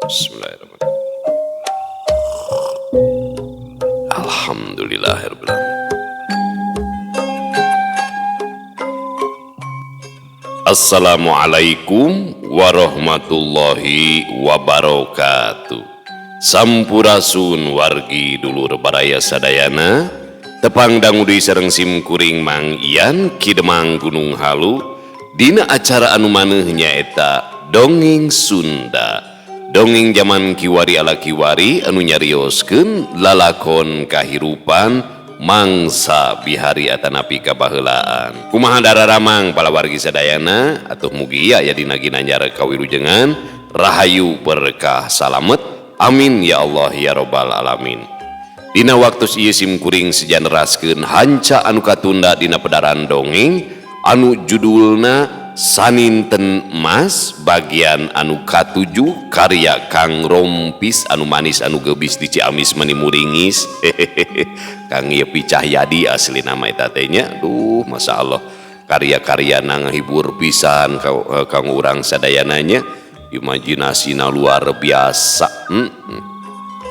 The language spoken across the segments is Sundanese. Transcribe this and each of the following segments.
Bismillahirrahmanirrahim. Alhamdulillahirabbil alamin. Assalamualaikum warahmatullahi wabarakatuh. Sampurasun wargi dulur baraya sadayana. Tepang dangu deui sareng sim kuring Mang Ian Ki Demang Gunung Halu dina acara anu maneuh nyaeta Dongeng Sunda. Dongeng zaman kiwari ala kiwari anu nyarioskeun lalakon kahirupan mangsa bihari atanapi kabaheulaan. Kumaha dararamang palawargi sadayana atuh mugi aya dina ginanjar kawilujengan rahayu berkah salamet. Amin ya Allah ya robbal alamin. Dina waktu ieu sim kuring sejaneraskeun hanca anu katunda dina pedaran dongeng anu judulna Saninten Emas bagian anu katujuh karya Kang Rompis anu manis anu gebis di Ciamis mani muringis. Kang Yepi Cahyadi asli nama eta teh nya. Duh, Masya Allah, karya-karya ngahibur pisan kang urang sadayananya, imajinasina luar biasa.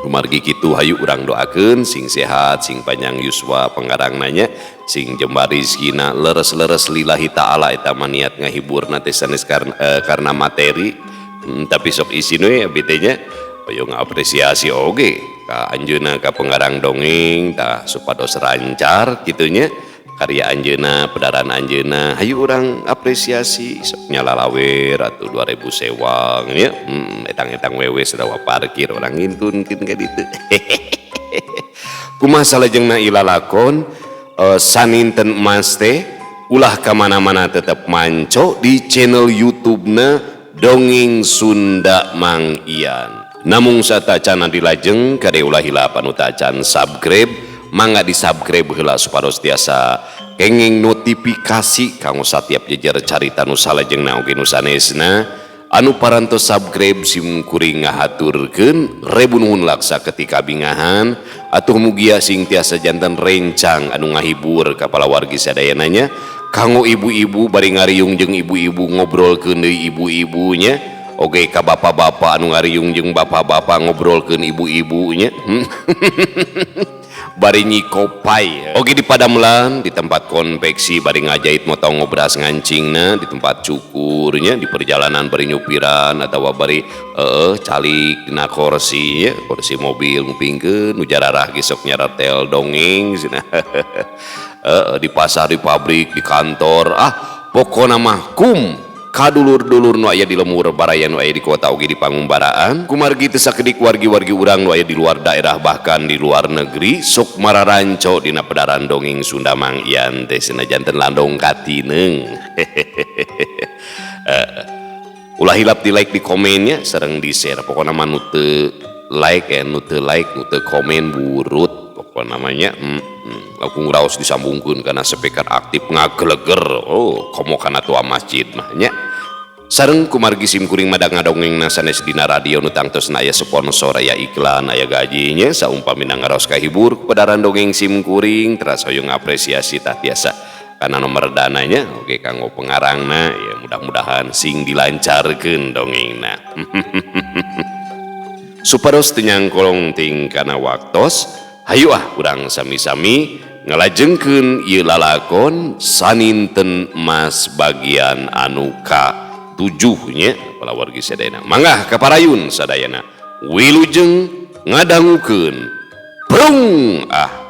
Kumargi kitu hayu urang doakeun sing sehat, sing panjang yuswa pengarang nanya, sing jembar rizkina, leres-leres lillahi ta'ala. Eta mah niat ngahiburna teh sanes karena materi. Tapi sok isin we abi teh nya, hoyong ngapresiasi oge ka anjeunna, ka pengarang dongeng tah, supados lancar kitu nya karya anjeunna, pedaran anjeunna. Hayu urang apresiasi, sok nyalalawer atuh 2000 sewang nya. Etang-etang wewe sadawa parkir urang ngintunkeun ka ditu. Kumaha salajengna ilalakon Saninten Emas teh? Ulah ka mana-mana, tetep manco di channel YouTube-na Dongeng Sunda Mang Ian. Namung satacana dilajeng, kade ulah hilap anu tacan subscribe, mangga di subscribe heula supados tiasa kenging notifikasi kanggo satiap jejer carita nu salajengna oge nu sanesna. Anu parantos subscribe, sim kuring ngahaturkeun rebu nuhun laksa ketika bingahan. Atuh mugia sing tiasa janten rencang anu ngahibur ka palawargi sadayananya, kanggo ibu-ibu bari ngariung jeung ibu-ibu ngobrolkeun deui ibu-ibunya, oge ka bapak-bapak anu ngariung jeung bapak-bapak ngobrolkeun ibu-ibunya bari nyikopai, oge di padamelan, di tempat konveksi bari ngajait, motong, ngobras, ngancingna, di tempat cukurnya, di perjalanan bari nyupiran atau bari calik dina kursi ya, kursi mobil ngupingkeun nu jararah ge sok nyaratel dongeng cenah. Di pasar, di pabrik, di kantor, ah pokona mah kum kadulur-dulur nu aya di lemur baraya, nu aya di kota oge di pangumbaraan. Kumargi teu sakedik wargi-wargi urang nu aya di luar daerah, bahkan di luar negeri, sok mararanco dina pedaran Dongeng Sunda Mang Ian teh, sanajan landong katineung. Ulah hilap di like, di komennya, sareng di share. Pokokna mah nu teu like, nu teu like, nu teu komen burut pokokna namanya. Aku nguraos disambungkeun kana speaker aktif ngageleger, oh komo kana tua masjid mah nya. Sareng kumargi sim kuring mah ngadongengna sanes dina radio nu tangtosna aya sponsor, aya iklan, aya gajinya. Saumpamina ngaraos kahibur kepedaran dongeng sim kuring, teras hoyong apresiasi tah tiasa kana nomor dananya, oke kanggo pengarangna ya, mudah-mudahan sing dilancarkeun dongengna. Supados teu nyangkolong ting kana waktos, hayu ah urang sami-sami ngalajengkeun ieu lalakon Saninten Emas bagian anu ka tujuhnya palawargi sadayana. Mangga kaparayun sadayana, wilujeng ngadangukeun. Prung ah.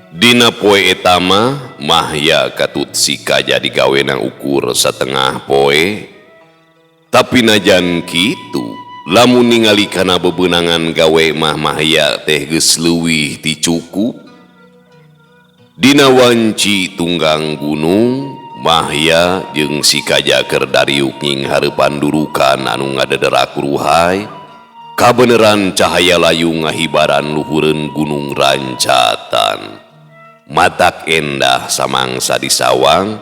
Dina poe eta mah Mahya katut si Kaja digawena ukur satengah poe. Tapi najan kitu, lamun ningali kana bebenangan gawe mah Mahya teh geus leuwih ti cukup. Dina wanci tunggang gunung, Mahya jeung si Kaja keur dariuk nyinghareupan durukan anu ngadederak ruhai. Kabeneran cahaya layung ngahibaran luhureun gunung rancatan. Matak endah samangsa disawang,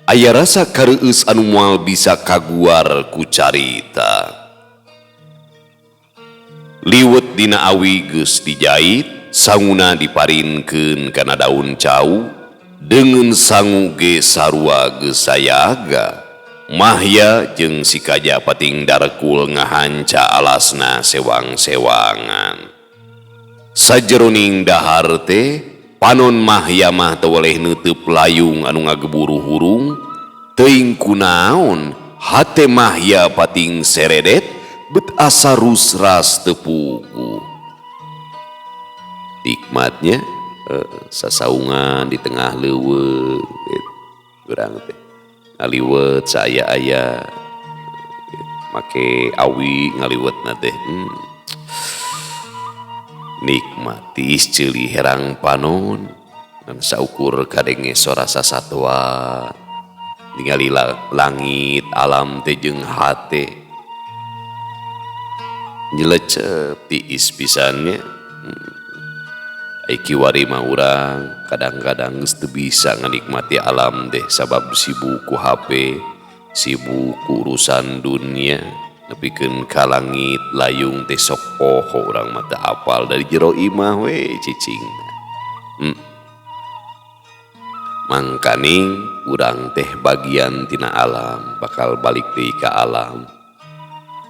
aya rasa kareueus anu moal bisa kaguar ku carita. Liwet dina awi geus dijait, sanguna diparinkeun kana daun cau, deungeun sangu ge sarua geus sayaga. Mahya jeung si Kaja pating darekul ngahanca alasna sewang-sewangan. Sajeroning dahar teh panon Mahya mah teu weleh neuteub layung anu ngageburu hurung, teuing kunaon hate Mahya pating seredet bet asa rusras teu puguh. Nikmatnya sasaungan di tengah leuweung urang teh ngaliwet saaya-aya make awi ngaliwetna teh. Nikmatis ceuli herang panon ngan saukur kadenge sora sasatwa ningali langit alam teh jeung hate nyelecep tiis pisannya. Ai kiwari mah urang kadang-kadang geus teu bisa nganikmati alam teh sabab sibuk ku HP, sibuk ku urusan dunia, nepikeun ka langit layung teh sok poho urang mah teu apal dari jero imah we cicing. Mangkaning urang teh bagian tina alam, bakal balik deui ka alam.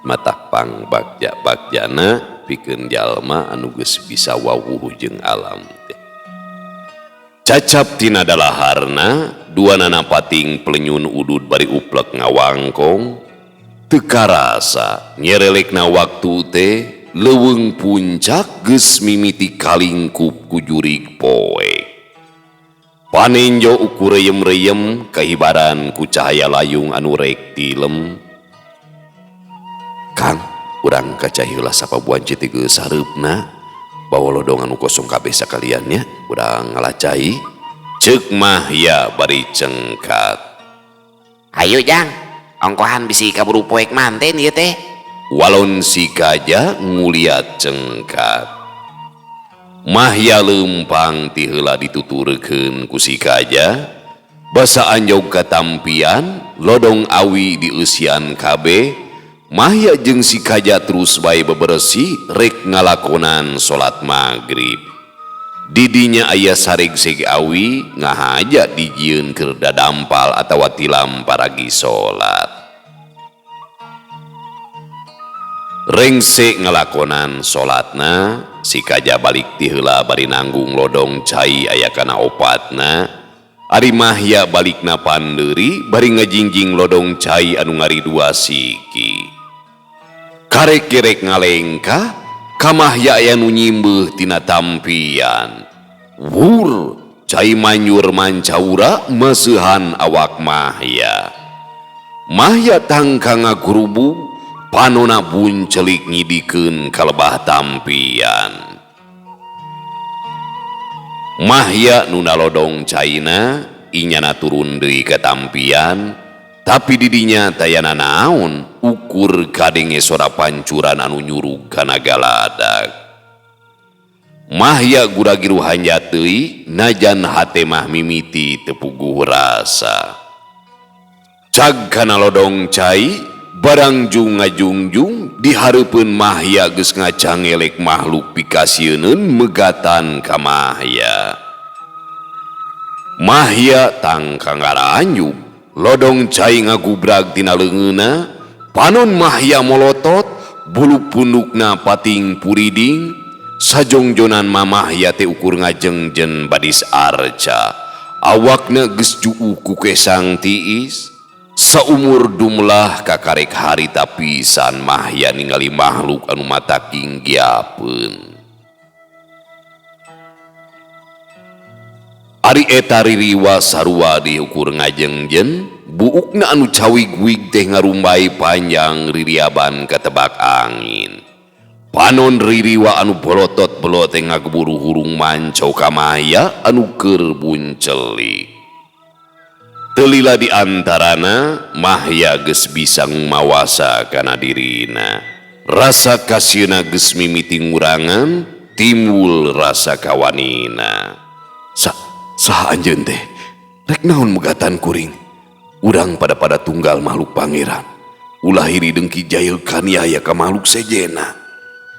Matak pang bagja-bagjana pikeun jalma anu geus bisa wawuh jeung alam teh. Cacap tina dalaharna, duanana pating pelenyun udud bari uplek ngawangkong. Teu karasa nyerelekna waktu teh leuweung puncak geus mimiti kalingkup ku jurig poek. Panenjo ukur reyem-reyem kahibaran ku cahaya layung anu rek tilem. Kang, urang kaca heula sapabuan citi geus hareupna, bawa lodong anu kosong kabeh sakaliannya, urang ngalacai. Ceuk Mahya bari cengkat. Ayo Jang, ongkohan bisi kaburu poek manten ieu teh. Walon si Kaja nguliat cengkat. Mahya leumpang ti heula dituturkeun ku si Kaja, basa anjog katampian, lodong awi dieusian kabeh. Mahya jeung si Kaja terus bae beberesih rek ngalakonan salat magrib. Didinya aya saregseg awi ngahaja dijieun keur dadampal atawa tilam paragi salat. Rengse ngalakonan salatna, si Kaja balik ti heula bari nanggung lodong cai aya kana opatna. Ari Mahya balikna pandeuri bari ngajingjing lodong cai anu ngari dua siki. Karek-kerek ngalengkah, ka Mahya aya nu nyimbeuh tina tampian. Wur, cai manjur mancaura maseuhan awak Mahya. Mahya tangka ngagurubug, panona buncelik nyidikeun kalebah tampian. Mahya nu nalodong caina, inyana turun deui ka tampian, tapi didinya tayana naon ukur kadenge sora pancuran anu nyurug kana galadag. Mahya guragiru hanjat deui najan hate mah mimiti teu puguh rasa. Cag kana lodong cai barang jung ngajungjung di hareupeun Mahya geus ngacangelek makhluk pikasieuneun megatan ka Mahya. Mahya tangka ngaranjug, lodong cai ngagubrag tina leungeunna, panon Mahya molotot, bulu pundukna pating puriding, sajongjonan Mamahya teh ukur ngajengjen badis arca. Awakna geus juuh ku kesang tiis. Saumur dumlah kakarek harita pisan Mahya ningali makhluk anu mata kinggiapeun. Ari eta ririwa sarua diukur ngajengjen, buukna anu cawig-wig teh ngarumbay panjang ririaban katebak angin. Panon ririwa anu bolotot-belot teh ngageburu hurung manco ka Mahya anu keur buncelik. Telila di antarana Mahya geus bisa ngumawasa kana dirina. Rasa kasieuna geus mimiti ngurangan, timbul rasa kawanina. Saha anjeun teh? Rek naon megatan kuring? Urang pada-pada tunggal makhluk pangeran. Ulah hiri dengki jail kaniaya ka makhluk sejena.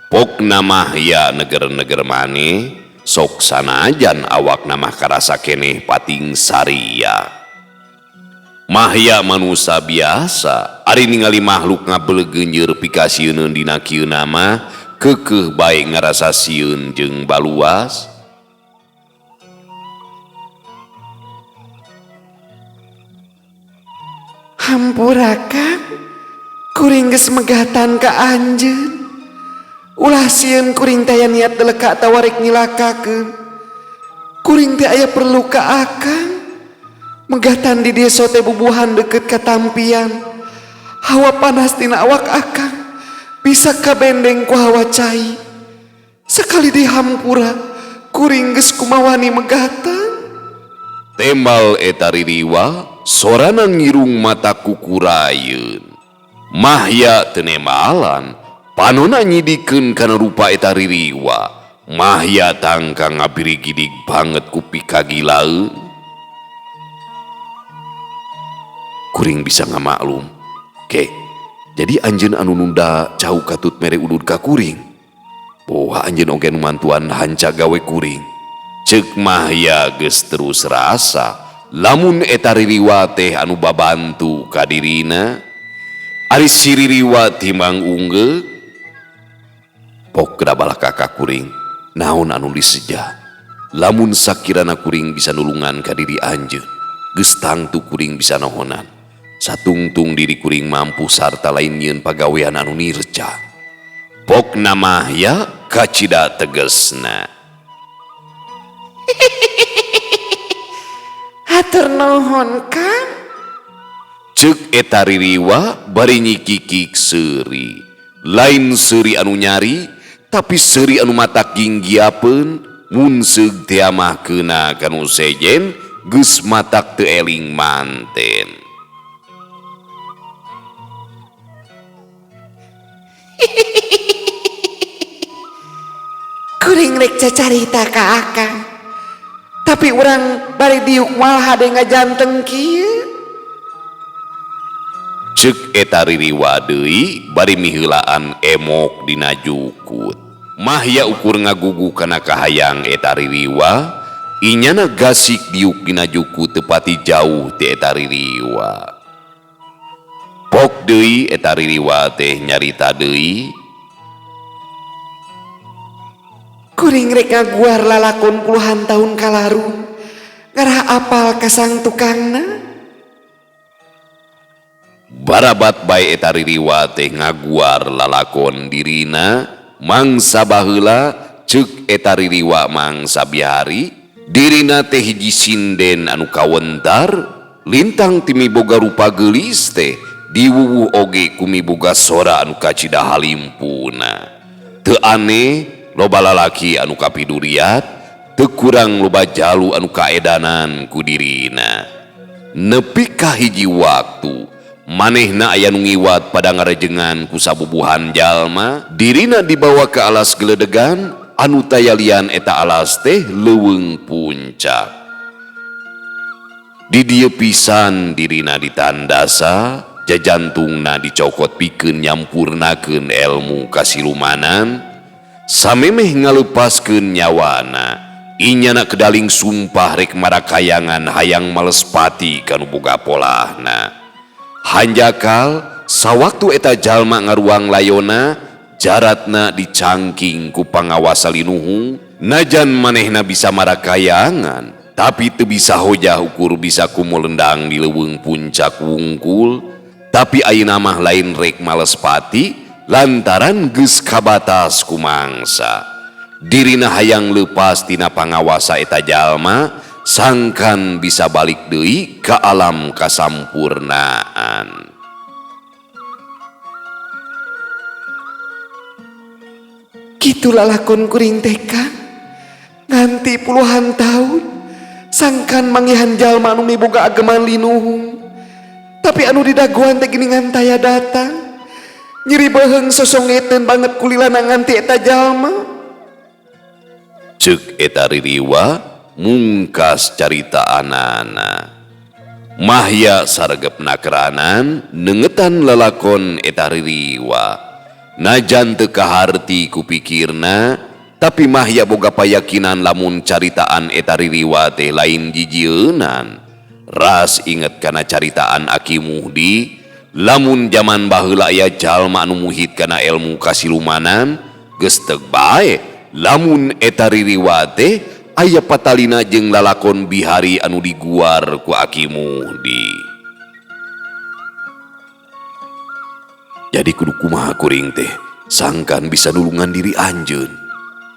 Pokna Mahya neger-neger maneh, sok sanajan awakna mah karasa keneh pating saria. Mahya manusa biasa, ari ningali makhluk ngabelegeunjeur pikasieun dina kieu mah, keukeuh bae ngarasa sieun jeung baluas. Hampura Kang, kuring geus megatan ka anjeun. Ulah sieun kuring teh aya niat deleka atawa rek nyilakakeun. Kuring teh aya perlu ka akang. Megatan di desa teh bubuhan deket ka tampian. Hawa panas tina awak akang bisa kabendeng ku hawa cai. Sakali dihampura kuring geus kumawani megatan. Tembal eta ririwa sorana ngirung mata kukurayeun. Mahya teu nembalan, panona nyidikeun kana rupa eta ririwa. Mahya tangka ngabirigidig banget ku pikagilaeun. Kuring bisa ngamaklum. Ke, jadi anjeun anu nunda cau katut mere udud ka kuring. Boha anjeun oge nu mantuan hanca gawe kuring. Ceuk Mahya geus terus rasa lamun eta ririwa teh anu babantu ka dirina. Ari si ririwa timbang unggeuk. Pok geura ka kuring, naon anu diseja. Lamun sakirana kuring bisa nulungan ka diri anjeun, geus tangtu kuring bisa nohonan. Satungtung diri kuring mampu sarta lain nyieun pagawean anu nirca. Pokna Mahya kacida tegesna. Hatur nuhun Kang. Ceuk eta ririwa bari nyikikik seuri. Lain seuri anu nyari, tapi seuri anu matak ginggiapeun mun seug teh mah keuna kanu sejen geus matak teu eling manten. Kuring rek cacarita ka akang. Tapi urang bari diuk moal hade ngajanteng kieu. Ceuk eta ririwa deui bari miheulaan emok dina jukut. Mahya ukur ngagugu kana kahayang eta ririwa, inyana gasik diuk dina jukut teu pati jauh ti eta ririwa. Pok deui eta ririwa teh nyarita deui. Kuring rek ngaguar lalakon puluhan tahun kalarung ngarah apal ka sang tukangna. Barabat bae eta ririwa teh ngaguar lalakon dirina mangsa baheula. Ceuk eta ririwa mangsa bihari dirina teh hiji sinden anu kawentar lintang ti miboga rupa geulis teh diwuwuh oge ku miboga sora anu kacida halimpuna. Teu aneh loba lalaki anu kapiduriat, teu kurang loba jalu anu kaedanan ku dirina. Nepi ka hiji waktu manehna aya nu ngiwat pada ngarejengan ku sabubuhan jalma, dirina dibawa ke alas geledegan anu tayalian eta alas teh leuweung puncak. Di dieu pisan dirina ditandasa, jajantungna dicokot pikeun nyampurnakeun elmu kasilumanan. Samemeh ngalepaskeun nyawana, inyana kedaling sumpah rek marakayangan hayang malespati kanu boga polahna. Hanjakal sawaktu eta jalma ngaruang layona, jaratna dicangking ku pangawasa linuhung, najan manehna bisa marakayangan, tapi teu bisa hojah ukur bisa kumulendang di leuweung puncak wungkul. Tapi ayeuna mah lain rek malespati lantaran geus kabatas ku mangsa. Dirina hayang leupas tina pangawasa eta jalma, Sangkan bisa balik deui ka alam kasampurnaan. Kitu lalakon kuring teh Kang. Nganti puluhan tahun sangkan manggihan jalma anu miboga ageman linuhung. Tapi anu didagoan teh geuningan taya datang. Nyeri beuheung sosongeteun banget kulilana nganti eta jalma. Ceuk eta ririwa mungkas carita anana. Mahya saregep nakeranan nengetan lalakon eta ririwa. Najan teu kaharti ku pikirna, tapi Mahya boga payakinan lamun caritaan eta ririwa teh lain jijieunan. Ras inget kana caritaan Aki Muhdi, lamun jaman baheula aya jalma anu muhit kana ilmu kasilumanan, geus teug bae lamun eta ririwa teh aya patalina jeung lalakon bihari anu diguar ku Aki Muhdi. Jadi kudu kumaha kuring teh sangkan bisa nulungan diri anjeun.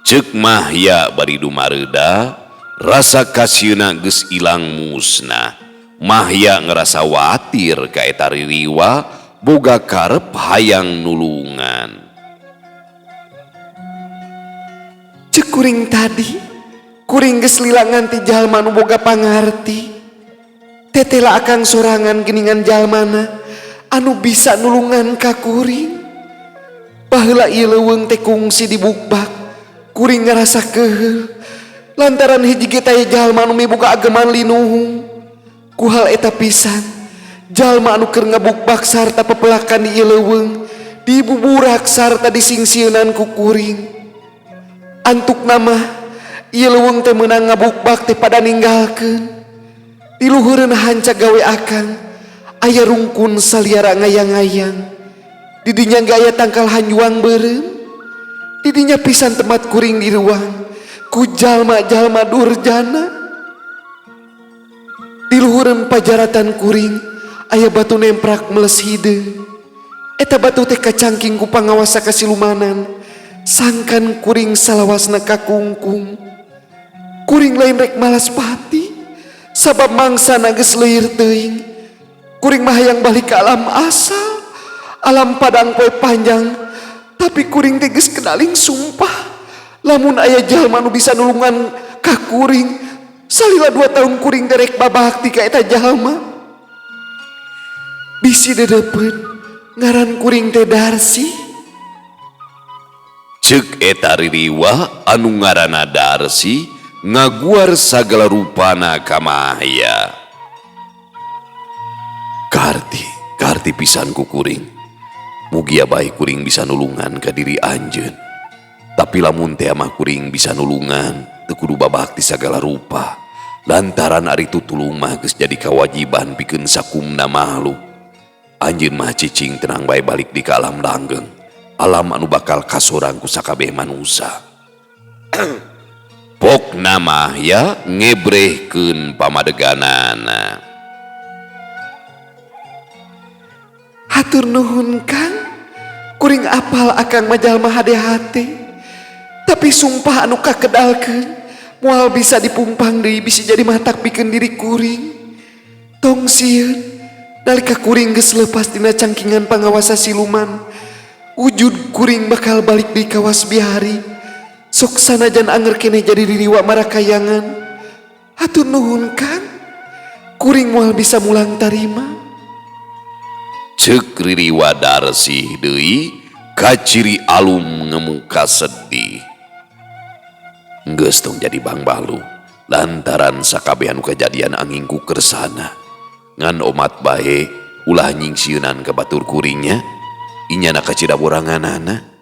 Ceuk Mahya bari dumareuda, rasa kasieuna geus ilang musnah. Mahya ngerasa watir ka eta ririwa boga karep hayang nulungan. Ceuk kuring tadi, kuring geus lila nganti jalma nu boga pangarti. Tetela akang sorangan geuningan jalmana anu bisa nulungan ka kuring. Baheula ieu leuweung teh kungsi dibukbak, kuring ngarasa keuheul lantaran hiji ge teh jalma anu miboga ageman linuhung. Ku hal eta pisan, jalma anu keur ngabukbak sarta pepelakan di ieu leuweung dibuburak sarta disingsieunan ku kuring. Antuk nama ieu leuweung teh meunang ngabukbak teh pada ninggalkeun. Di luhureun hanca gawe akang aya rungkun saliara ngayang-ngayang. Di dinya ge aya tangkal hanjuang beureum. Di dinya pisan tempat kuring di ruang ku jalma-jalma durjana. Di luhureun pajaratan kuring aya batu nemprak meles hideung. Eta batu teh kacangking ku pangawasa kasilumanan. Sangkan kuring salawasna kakungkung. Kuring lain rek malas pati sabab mangsa geus leuir teuing. Kuring mah hayang balik ke alam asal, alam padang poe panjang. Tapi kuring teh geus kenaling sumpah lamun aya jalma nu bisa nulungan ka kuring, salila 2 tahun kuring teh rek babakti ka eta jalma. Bisi dedeupeun ngaran kuring teh Darsi. Ceuk eta ririwa anu ngaranna Darsi ngaguar sagala rupana ka Mahya. Karti, karti pisan ku kuring. Mugia bae kuring bisa nulungan ka diri anjeun. Tapi lamun teh mah kuring bisa nulungan, teu kudu babakti sagala rupa. Lantaran ari tutulung mah geus jadi kewajiban pikeun sakumna makhluk. Anjeun mah cicing tenang bae balik di ka alam langgeng. Alam anu bakal kasorang ku sakabeh manusa. Pokna Mahya ngebrehkeun pamadeganana. Hatur nuhun Kang, kuring apal akang mah jalma hade-hate. Tapi sumpah anu kakedalkeun moal bisa dipumpang deui bisi jadi matak pikeun diri kuring. Tong sieun nalika kuring geus leupas dina cangkingan pangawasa siluman, wujud kuring bakal balik di kawas bihari. Sok sanajan anger keneh jadi ririwa marakayangan. Hatur nuhun Kang, kuring moal bisa mulang tarima. Ceuk ririwa Darsih deui kaciri alum ngemuka sedih. Geus tong jadi bangbalu lantaran sakabeh anu kajadian angin ku kersana. Ngan omat bae ulah nyingsieunan ka batur kuringnya, inyana kacida boranganana.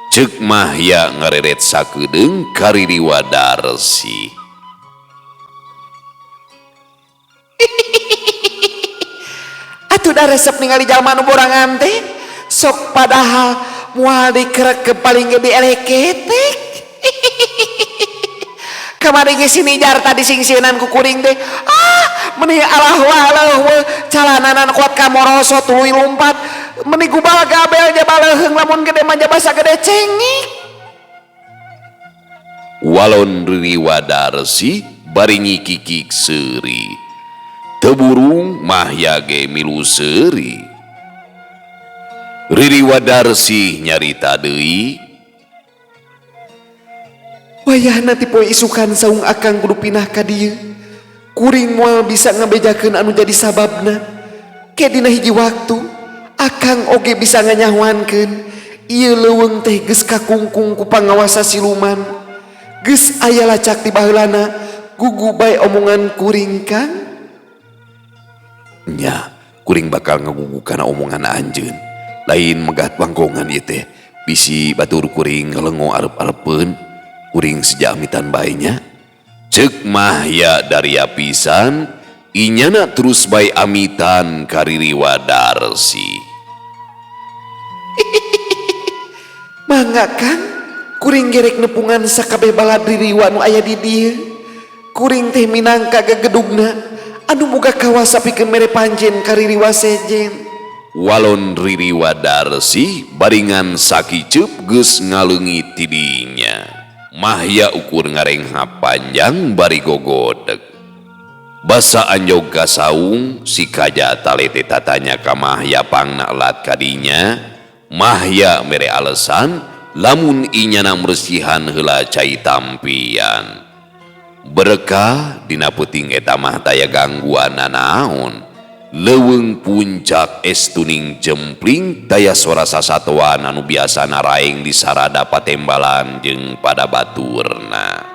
Ceuk Mahya ngareret sakedeung ka ririwa Darsi. Atuh da resep ningali jalma nu borangan teh, sok padahal moal dikerekep paling ge dieleketek. Kamari ge sini jar tadi singsieunan ku kuring teh. Ah, meni alah walah we calananan kuat ka moroso tuluy lumpat. Meni gubal gabel jaba leuheung lamun gede mah jaba sagede cengik. Walon ririwa Darsi bari nyikikik seuri. Teu burung Mahya ge milu seuri. Riri Wadarsih nyarita deui. Wayahna ti poe isukan saung akang kudu pindah ka dieu. Kuring moal bisa ngabejakeun anu jadi sababna. Ke dina hiji waktu akang oge bisa nganyahoankeun ieu leuweung teh geus kakungkung ku pangawasa siluman. Geus aya lacak ti baheulana gugu bae omongan kuring Kang. Nya, kuring bakal ngagugu kana omongan anjeun. Lain megat bangkongan ieu teh. Bisi batur kuring ngelengo arep-arepeun. Kuring seja amitan bae nya. Ceuk Mahya daria pisan, inyana terus bae amitan ka Riri Wadarsih. Mangga Kang, kuring gerek nepungan sakabeh balad ririwa nu aya di dieu. Kuring teh minangka gegedugna anu boga kawasa pikeun mere panjen ka ririwa sejen. Walon Riri Wadarsih baringan sakiceup geus ngaleungit ti dinya. Mahya ukur ngarengha panjang bari gogodeg. Basa anjog ka saung si Kaja talete tatanya ka Mahya pangna elat kadinya. Mahya mere alesan lamun inyana mersihan heula cai tampian. Berkah dina peuting eta mah taya gangguan nanaon. Leuweung puncak es tuning jempling taya suara sasatoan anu biasa naraeng di sarada patembalan jeung pada baturna.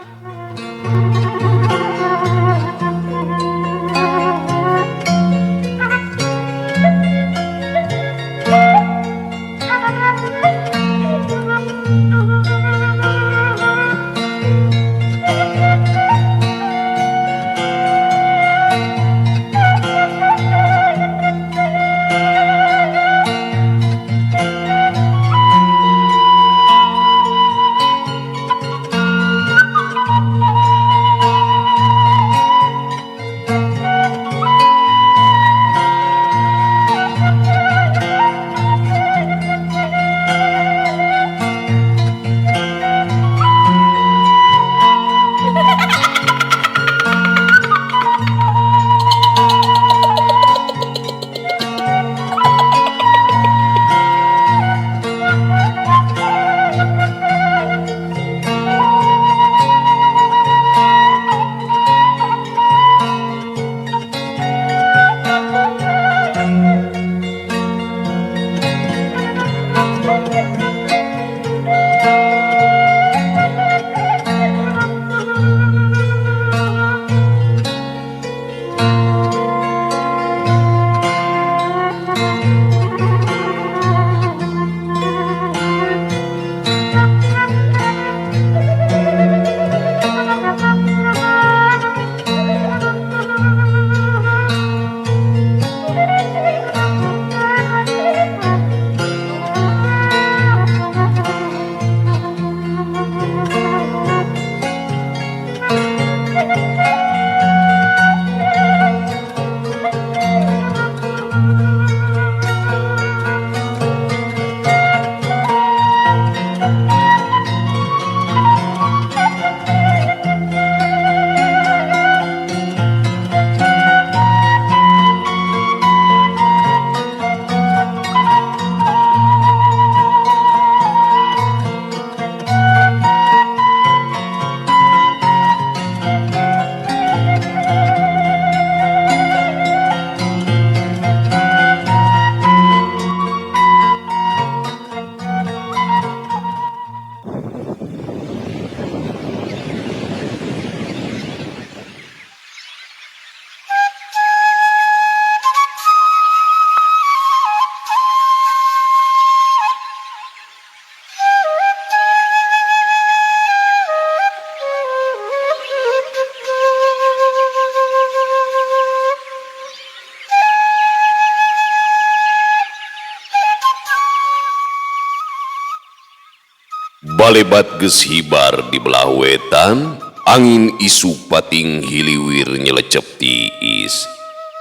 Balebat geus hibar di belah wetan, angin isuk pating hiliwir nyelecep tiis.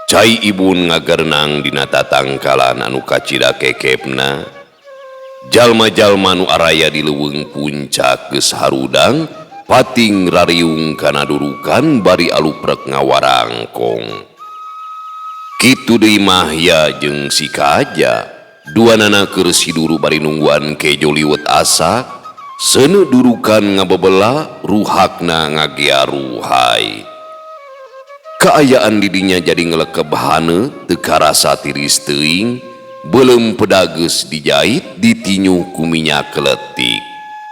Cai ibun ngagarenang dina tatangkalan anu kacida kekepna. Jalma-jalma nu araya di leuweung puncak geus harudang Pating rariung kana durukan bari aluprek ngawarangkong. Kitu deui Mahya jeung si Kaja. Duanana keur siduru bari nungguan kejo liwet asak, seuneu durukan ngabebela, ruhakna ngagearuhai. Kaayaan didinya jadi ngelekeb haneut, teu karasa tiris teuing, beuleum pedageus dijait ditinyu ku minyak keletik.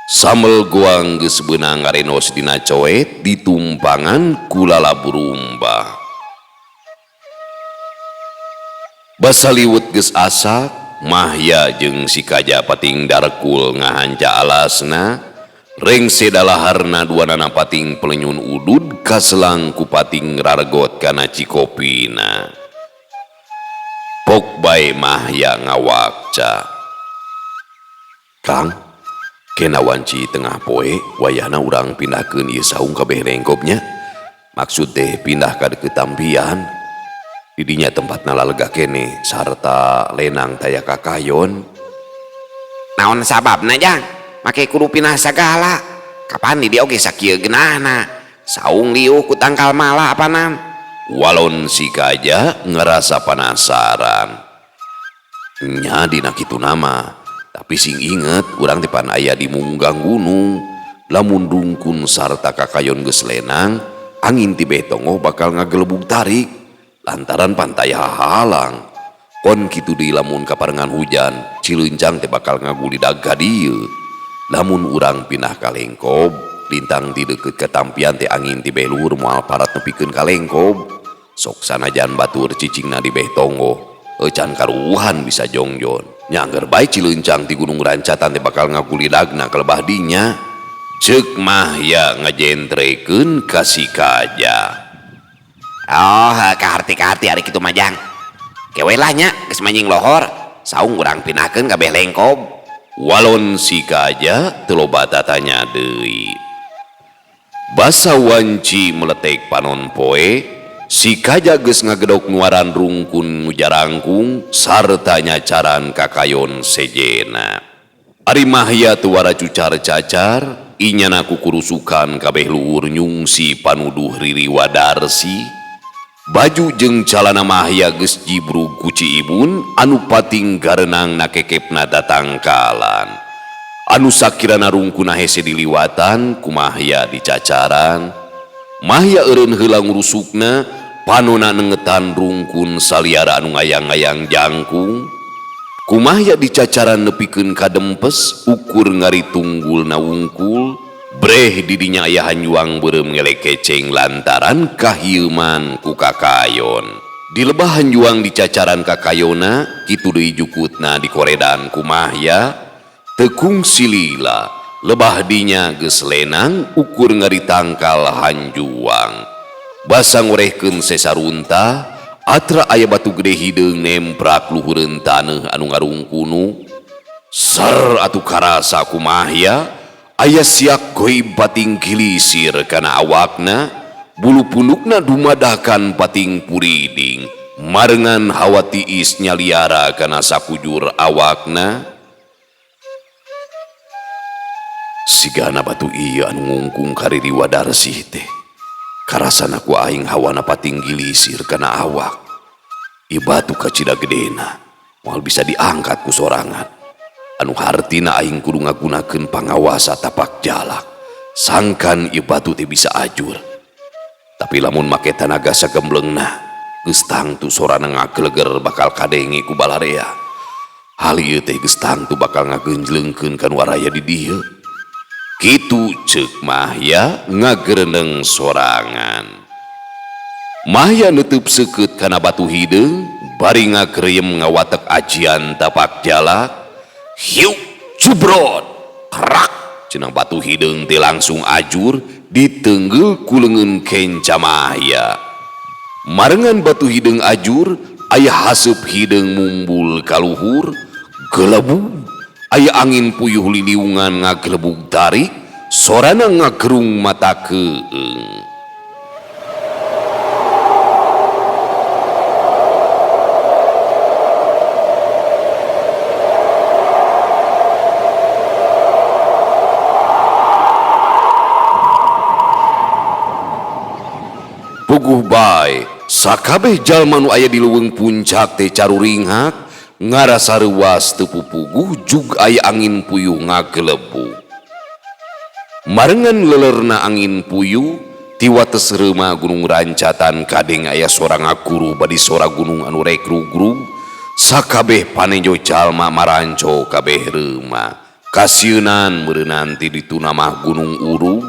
Samel goang geus beunang ngarenos dina coet ditumpangan ku lalaburumbah. Basa liwet geus asak, Mahya jeung si Kaja pating darekul ngahanca alasna, rengse dalaharna duanana pating pelenyun udud kaselang ku pating rargot kana cikopina. Pok bae Mahya ngawakca. Kang, kena wanci tengah poe wayahna urang pindahkeun ieu saung kabeh lengkopnya. Maksud teh pindah ka deukeut tampian. Didinya tempatna lalega kene sarta lenang taya kakayon. Naon sababna jang? Make kudu pindah sagala. Kapan di dieu oge sakieu geunahna? Saung liuh ku tangkal mala apanan? Walon si Kaja ngerasa penasaran. Nya dina kitu nama, tapi sing inget urang teh pan aya di munggang gunung. Lamun rungkun sarta kakayon geus lenang, angin ti betongoh bakal ngagelebug tarik lantaran pantai hahalang. Kon kitu deui lamun kaparengan hujan, cileunjang teh bakal ngagulidag ka dieu. Lamun urang pindah ka lengkob, lintang di deukeut katampian teh angin ti beh luhur moal parat nepikeun ka lengkob. Sok sanajan batur cicingna di beh tonggoh, ecan karuhan bisa jongjon. Nyangger bae cileunjang ti Gunung Rancatan teh bakal ngagulidagna ka lebah dinya. Ceuk Mahya ngajentrekeun ka si Kaja. Oh, kaharti-kaharti ari kitu mah jang. Kewe lah nya geus manjing lohor, saung urang pindahkeun ka beh lengkob. Walon si Kaja teu loba tatanya deui. Basa wanci meletek panon poe, si Kaja geus ngagedok nuaran rungkun nu jarangkung sarta nyacaran kakayon sejena. Ari Mahya teu wara cucar-cacar, inyana kukurusukan kabeh luhur nyungsi panuduh Riri Wadarsi. Baju jeung calana Mahya geus jibrug ku Ciibun anu pating garenang nakekepna tatangkalan. Anu sakirana rungkuna hese diliwatan ku Mahya dicacaran. Mahya eureun heula ngurusukna, panona nengetan rungkun saliara anu ngayang-ngayang jangkung. Ku Mahya dicacaran nepikeun ka dempes ukur ngaritunggulna wungkul. Breh didinya aya hanjuang beureum ngelekeceng lantaran kahieuman ku kakayon. Di lebah hanjuang dicacaran kakayona, kitu deui jukutna dikoredan ku Mahya. Teu kungsi lila, lebah dinya geus lenang ukur ngaritangkal hanjuang. Basa ngorehkeun sesarunta, atra aya batu gede hideung nemprak luhureun taneuh anu ngarungkunu. Ser atuh karasa ku Mahya, aya siak goib pating kilisir kana awakna, bulu pundukna dumadakan pating puriding, marengan hawa tiis nyaliara kana sakujur awakna. Sigana batu ieu anu ngungkung ka Riri Wadarsih teh. Karasana ku aing hawana pating gilisir kana awak. Ieu batu kacida gedena, moal bisa diangkat ku sorangan. Anu hartina aing kudu ngagunakeun pangawasa tapak jalak. Sangkan ieu batu teh bisa ajur. Tapi lamun make tanaga sagembleungna, geus tangtu sorana ngageleger bakal kadenge ku balarea. Hal ieu teh geus tangtu bakal ngagenjleungkeun ka nu araya di dieu. Kitu ceuk Mahya ngagereneng sorangan. Mahya neuteub seukeut kana batu hideung bari ngagreyem ngawatek ajian tapak jalak. Hiu cubrot kerak cenah batu hideung teh langsung ajur ditenggel ku leungeun kenca Mahya. Marengan batu hideung ajur aya haseup hideung mumbul ka luhur gelebug. Aya angin puyuh liliungan ngagelebug tarik, sorana ngagerung mata keung. Puguh bae sakabeh jalma nu aya di leuweung puncak teh caruringhak ngarasa reuas teu pupuguh jug aya angin puyuh ngagelebug. Marengan lelerna angin puyuh ti wates reuma Gunung Rancatan kadeng aya sora ngakuru badi sora gunung anu rek rugrug sakabeh panejo jalma maranco kabeh reuma kasieunan meureunan ti dituna mah gunung urug.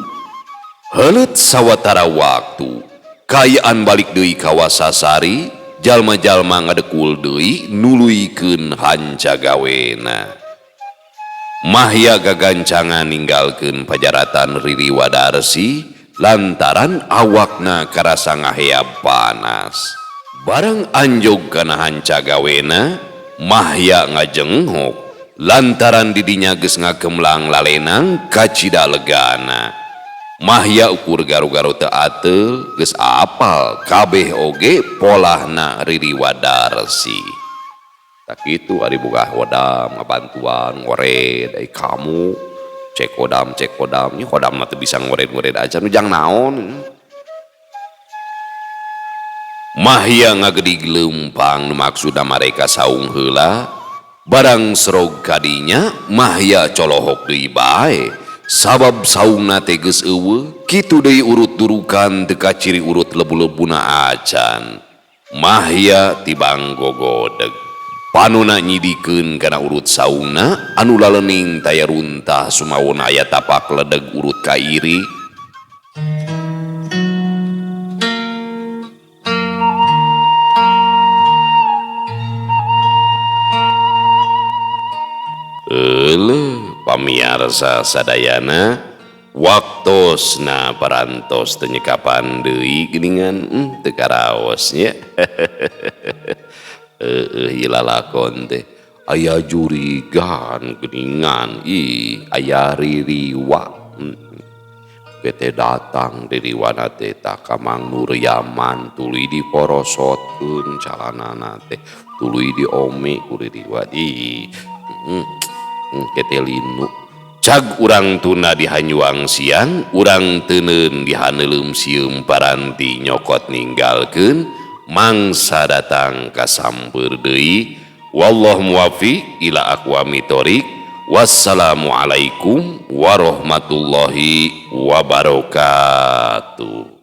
Heuleut sawatara waktu kaayaan balik deui ka Wasasari jalma-jalma ngadekul deui nuluykeun hanca gawena. Mahya gagancangan ninggalkeun pajaratan Riri Wadarsi lantaran awakna karasa ngahea panas. Barang anjog kana hanca gawena, Mahya ngajenghok lantaran didinya geus ngagemlang lalenang kacida legana. Mahya ukur garu-garu teu ateul geus apal kabeh oge polahna Riri Wadarsi. Tak kitu ari boga hodam ngabantuan ngored ai kamu cek hodam nya hodam mah teu bisa ngored-ngored aja nu jang naon. Mahya ngagedig leumpang nu maksudna mareka saung heula barang serog kadinya Mahya colohok deui bae sabab saungna teh geus eueuh kitu deui urut durukan teu kaciri urut lebu-lebuna acan. Mahya tibang gogodeg panona nyidikeun kana urut saungna anu lalening taya runtah sumawona aya tapak ledeg urut kairi. Euleuh pamiarsa sadayana waktosna parantos teu nyekapan deui geuningan teu karaos nya. Ieu lalakon teh aya jurigan geuningan ih aya ririwa. Teh datang ririwana teh tah ka Mang Nuryaman tuluy diporosotkeun calanana teh tuluy diome ku ririwa ih kete linu. Cag urang tuna dihanyuang siang urang teuneun dihaneuleum sieum paranti nyokot ninggalkeun mangsa datang kasampeur deui. Wallahu muwaffiq ila aqwamit thoriq. Wassalamualaikum warahmatullahi wabarakatuh.